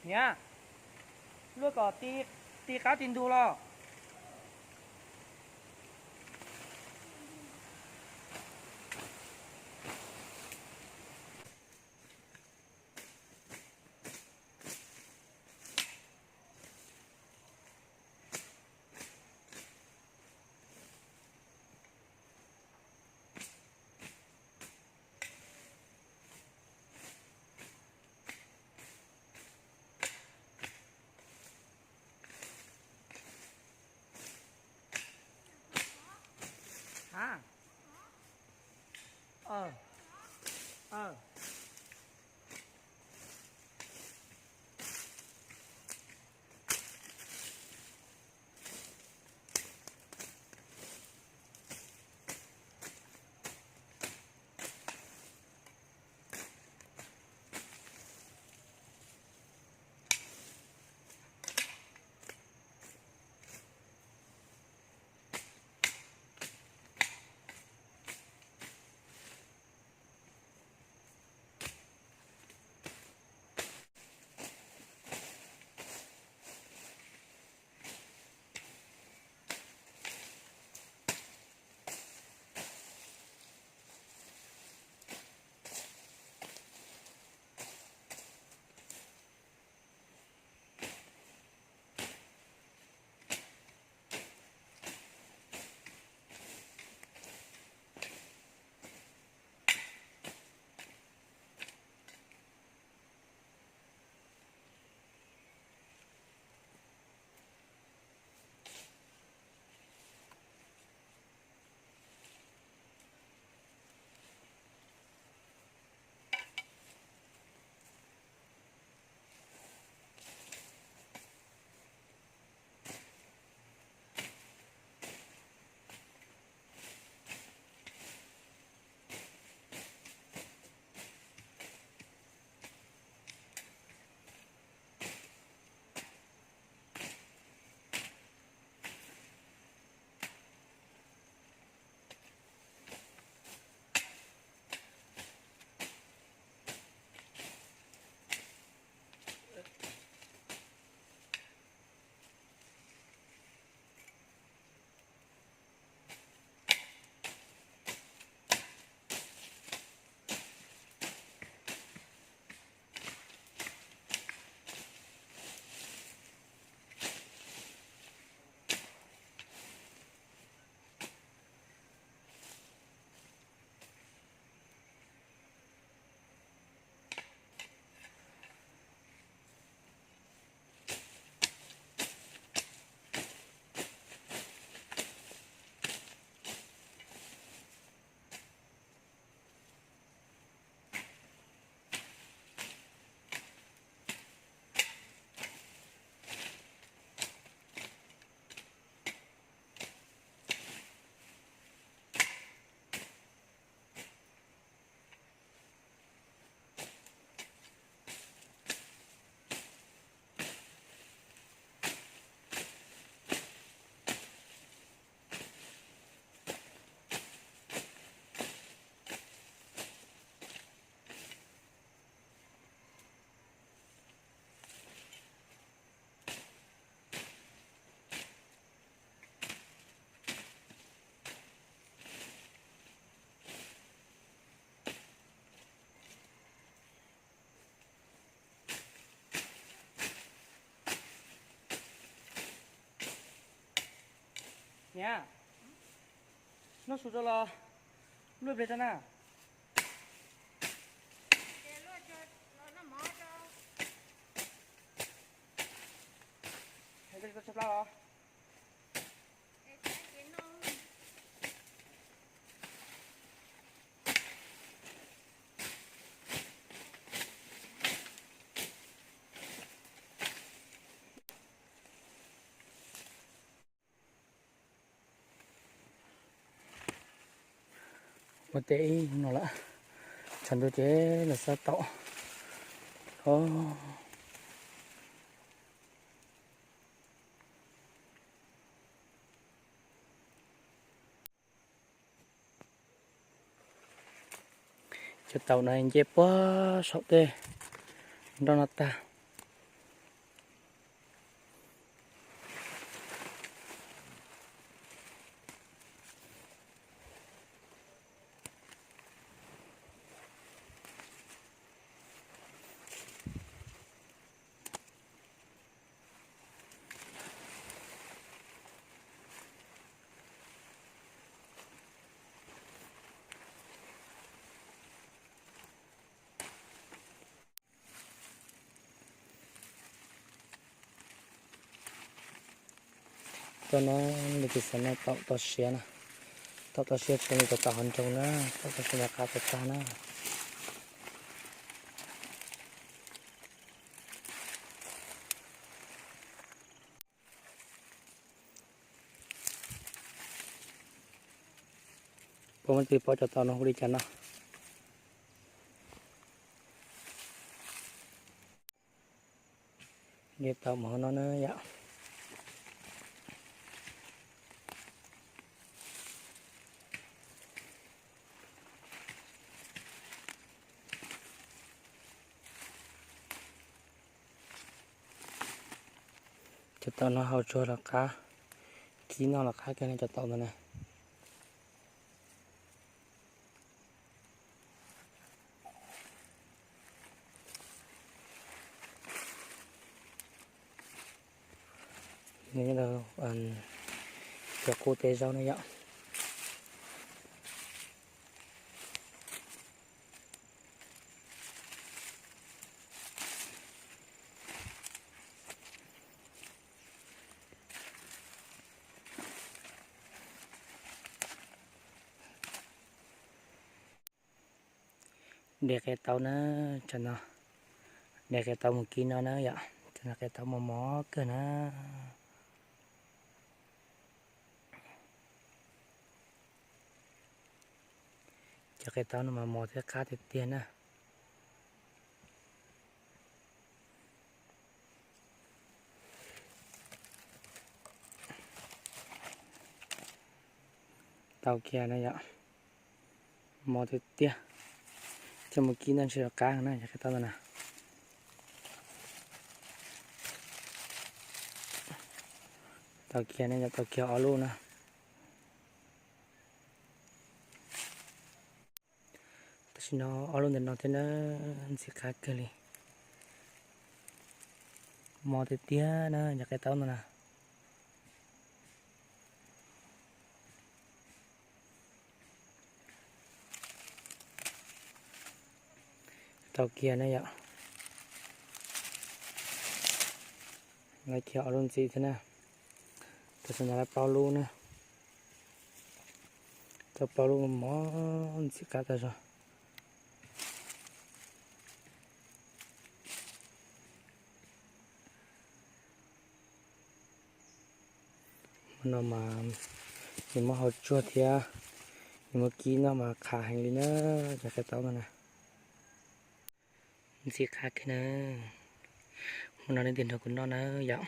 Niam, luaj kom ti qab ti ntug los. Niam, noj su rau los luaj pliag rau na. Hais tau tso plab los. Ua teb ib no lawm, tshav ntuj ces los sab tau. Cov taum no nce puag saum tej nroj no tag. Cov no, li tis xav no taum tau siav na, taum tau siav tshua li cov taum hauv nroog na, taum tau siav ntawm qab tag tag na. Puas muaj leej twg paub cov taum no hu li cas no? Nce taum mus hauv no na yom. Cov taum no haus tsuag los qab, kib noj los qab kawg na cov taum ntawd na. Nyob rau cov qub teb zaub na yom. De qe taub na, tsam no de qe taub mus kib no na yom, tsam no qe taub mos mos kawg na. Cov qe taub no mas mos thiab qab tiag tiag na. Tau kiag na yom, mos tiag tiag, coj mus kib no ntshe qab na cov qe taub ntawd na. Tau kiag na yom, tau kiag ob lub na. Tam sim no ob lub ntawm no thiab na, ntxim qab kawg li, mos tiag tiag na cov qe taub ntawd na. Tau kiag na yom, tau kiag ob lub ntxiv thiab na. Tam sim no lawv plaub lub na, tau plaub lub mos ntxim qab tag zog. Hmo no mas nws muab hau tsuag thiab nws muab kib noj mas qab heev li na, cov qe taub no na. Ntxim qab kiag na. Hmo no leej twg nrog kuv noj na yom.